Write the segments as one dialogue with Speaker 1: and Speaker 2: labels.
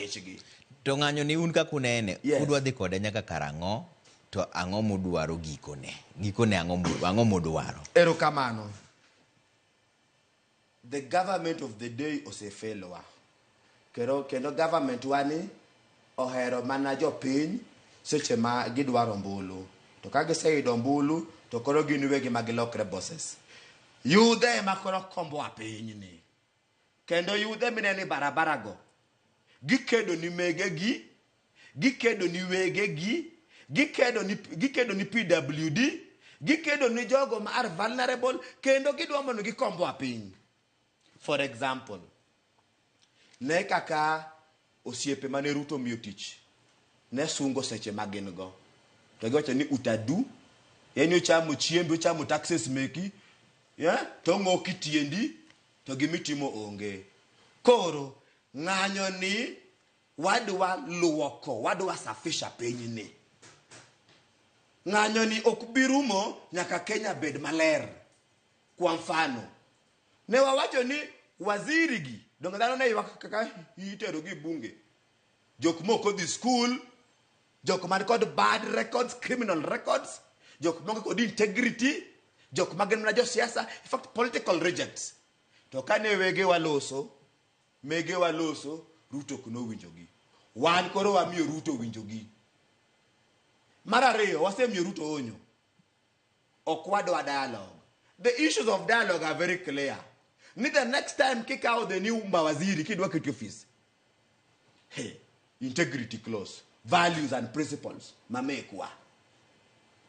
Speaker 1: ratichgi.
Speaker 2: To ng'anyo ni un kaka unene,
Speaker 1: Yes.
Speaker 2: udwa dhi kode nyaka karang'o? To ang'o mudwaro gikone? Gikone ang'o mudwaro?
Speaker 1: Erokamano. The government of the day osefelwa. Kendo government wani ohero mana jopiny seche ma gidwaro ombulu. To ka giseyudo ombulu to koro gin wegi ma gilokre bosses. Yudhe ema koro kombowa pinyni. Kendo yudhe mineno e barabara go, gikedo ni megegi, gikedo ni wegegi, gikedo ni PWD, gikedo ni jogo ma are vulnerable, kendo gidwa mondo gikombwa piny. For example, ne kaka osiepe mane Ruto omiyo tich ne sungo seche ma gin go. To giwacho ni utadu, yani ochamo chiembi, ochamo taxes meki, yeah? To ong'oki tiendi, to gimitimo onge. Koro, ng'anyo ni wadwa luoko, wadwa safisha pinyni. Ng'anyo ni ok bi rumo nyaka Kenya bed maler. Kwa mfano, ne wawacho ni waziri gi, donge dhano ne ywak kaka itero gi bunge. Jok mok odhi school, jok man kod bad records, criminal records, jok maonge kod integrity, jok ma gin mana josiasa, in fact political rejects. To kane wege waloso, mege waloso, Ruto ok nowinjogi. Wan koro wamiyo Ruto winjogi. Mar ariyo, wasemiyo Ruto onyo. Ok wadwa dialogue. The issues of dialogue are very clear. Ni the next time kikawo the new mawaziri kidwa keto office, hey, integrity clause, values and principles mamekwa.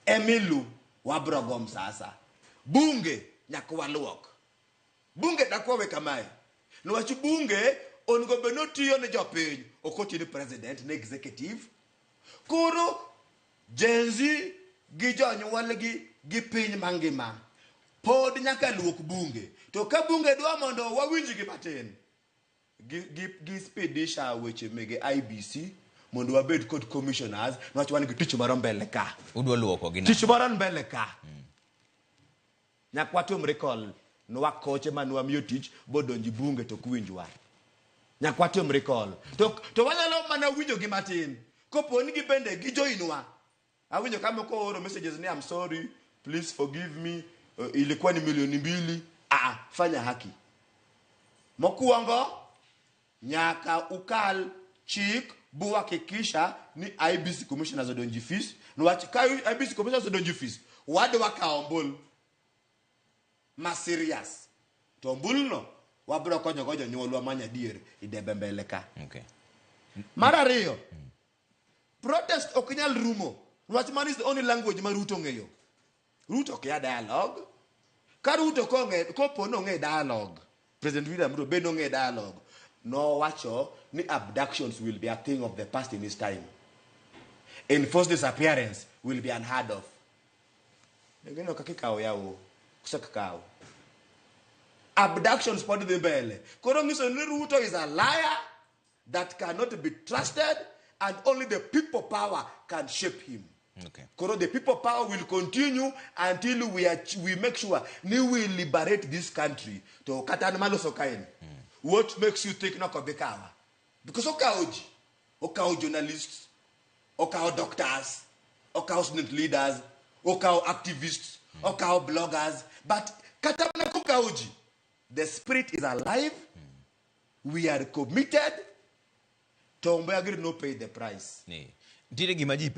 Speaker 1: Emilu wabro gom sasa. Bunge nyaka waluok. Bunge dakwawe kamae. Niwach bunge onego bed ni otiyo ne jopiny, ok otiyo ne president, ne executive. Koro Gen Z gi jonyuolgi gi piny mangima pod nyaka luok bunge. To ka bunge dwa mondo wawinjgi matin, gi spedisha weche mege IEBC mondo wabed kod commissioners niwach wan gi tich moro mbele ka.
Speaker 2: Udwa luoko gi
Speaker 1: Tich moro mbele ka. Nyaka watim recall nwakoche mane wamiyo tich bodonji bunge to ok winjwa. Nyaka watim recall. To wanyalo mana winjogi matin. Kopo ni gibende gijoinwa. Awinjo ka moko oro messages ni, "I'm sorry, please forgive me. Ilikuwa ni milioni 2." Ah, fanya haki. Mokwongo, nyaka ukal chik buhakikisha ni IEBC commissioners odonji fees. Niwach ka IEBC commissioners odonji fees, wadwa kawo ombulu ma serious. To ombuluno wabiro konyogo jonyuolwa manyo adier i debe mbele ka. Mar ariyo, protest ok nyal rumo. Niwach mano is the only language ma Ruto ong'eyo. Ruto kia dialogue. Ka Ruto kong'e, kopo ni ong'e dialogue, President William Ruto bende ong'e dialogue. Nowacho ni abductions will be a thing of the past in his time. Enforced disappearance will be unheard of. Ng'eno kaka ikawo yawo, kosekawo. Abductions pod dhi mbele. Koro nyiso ni Ruto is a liar that cannot be trusted and only the people power can shape him. Koro the people power will continue until we make sure ni we liberate this country. To kata an maloso kaeni. What makes you think nok obi kawa? Because okawo ji. Okawo journalists, okawo doctors, okawo student leaders, okawo activists, okawo bloggers. But kata mana kokawo ji, the spirit is alive. We are committed. To Mbeya no pay the price.
Speaker 2: Ni. Nitiere gima ji